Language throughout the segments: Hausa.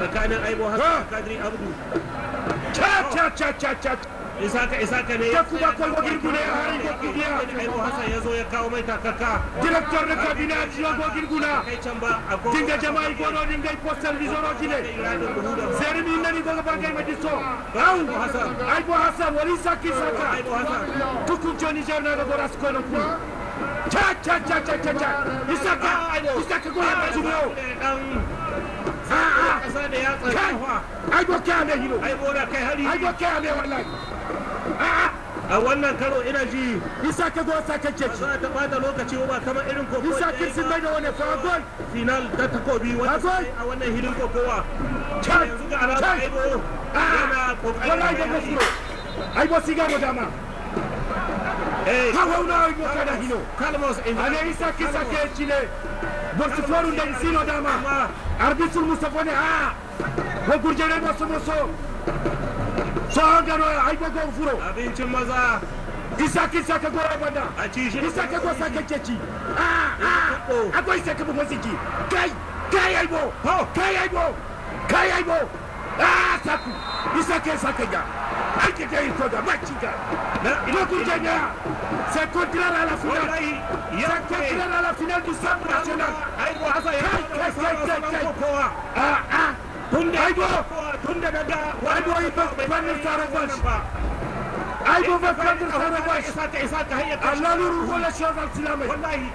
Tsakanin Aibo Hassan Kadri Abdu. Cha cha cha cha cha. Isaka Isaka ne. Ta kuma kwalba girgune a harin gokidiya. Aibo Hassan ya zo ya kawo mai takaka. Directeur de cabinet Diogo Girguna. Kai can ba a Dinga jama'i gono dinga postal visoro jine. Zerimi nani gogo bargai madiso. Aibo Hassan. Aibo Hassan wali saki saka. Aibo Hassan. Tukun joni jarna ga goras kono ku. Cha cha cha cha cha cha. Isaka Isaka gola bazumo. Dan Ah ah. kasa da ya Kai. tsaya. Aibo ke ame hilo. Aibo na kai hari. Aibo ke ame wallahi. Ah A wannan karo ina ji ah. Isaka go saka ba ceci. za ta bata lokaci ba kamar irin kokowa. Isa kirsin mai da wani fa gol. Final ta takobi wanda Agoi. a wannan hilin kokowa. Kai. Yanzu ga alama Kai. Aibo yana kokarin. Wallahi da gofuro. Aibo sigaro dama. Eh, Hawa una aibo kada hilo. Kalmos in Ale Isaka Isaka chile. Borsi foru ndeng sino dama. Amma Arbitre Mustafa ne ha. Wo gurjere moso moso. So gano aibo go furo. Abincin maza Isaka Isaka go banda. a ci shi. Isaka go saka ceci. Ah ah. Ago Isaka bu mosiki. Kai kai aibo. Kai aibo. Kai aibo. Ah saku. Isaka Isaka ga. Aike kai ko da machiga. Na Le gurjere. C'est contraire à la finale. Wallahi ya C'est contraire à la finale du centre national. Aibo Hassan ya Kai, kai, kai, kai, kai. kokowa. Ah ah. Tunda Aibo. tunda daga Aibo il va prendre sa revanche. Aibo va prendre sa revanche. Isaka Isaka hayya Allah nous roule les choses al silame. Wallahi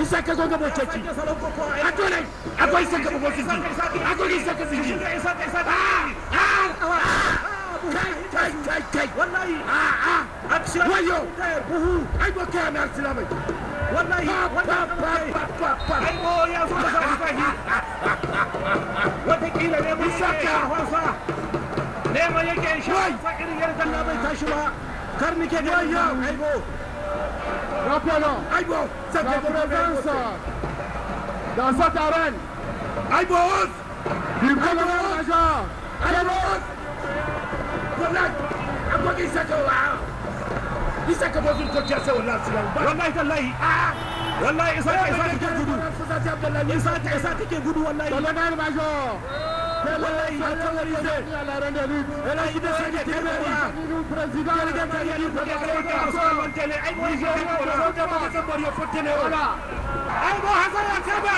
Isaka go go ceci. sake salon kokowa. Akole. Ako Isaka go sisi. Ako Isaka sisi. Isaka Isaka. Ah ah. Kai kai kai kai. Wallahi Ah ah. action. Wayo. Buhu. Aibo ke am al silame. Wallahi Pa pa pa pa pa pa. Aibo ya zo da zafi zafi. Wataƙila ne mun Isaka. wasa. Neman yake shi Wai. wasa irin yadda na bai tashi ba. Kar nike ga Wayo. Aibo. Rappelons Aibo. la Saka go présence dans cette arène Aibo os. du colonel-major Aibo os. Wallahi. Ako Isaka wa. Isaka bo zul ko jase wallahi silame. Wallahi tallahi. Ah. Wallahi Isaka Isaka ke gudu. Gudu. Isaka Isaka ke gudu wallahi. Colonel-major Wallahi. à l'arène de lutte. Alhaji Nous, président Aibo Voilà. Hassan ya kaba.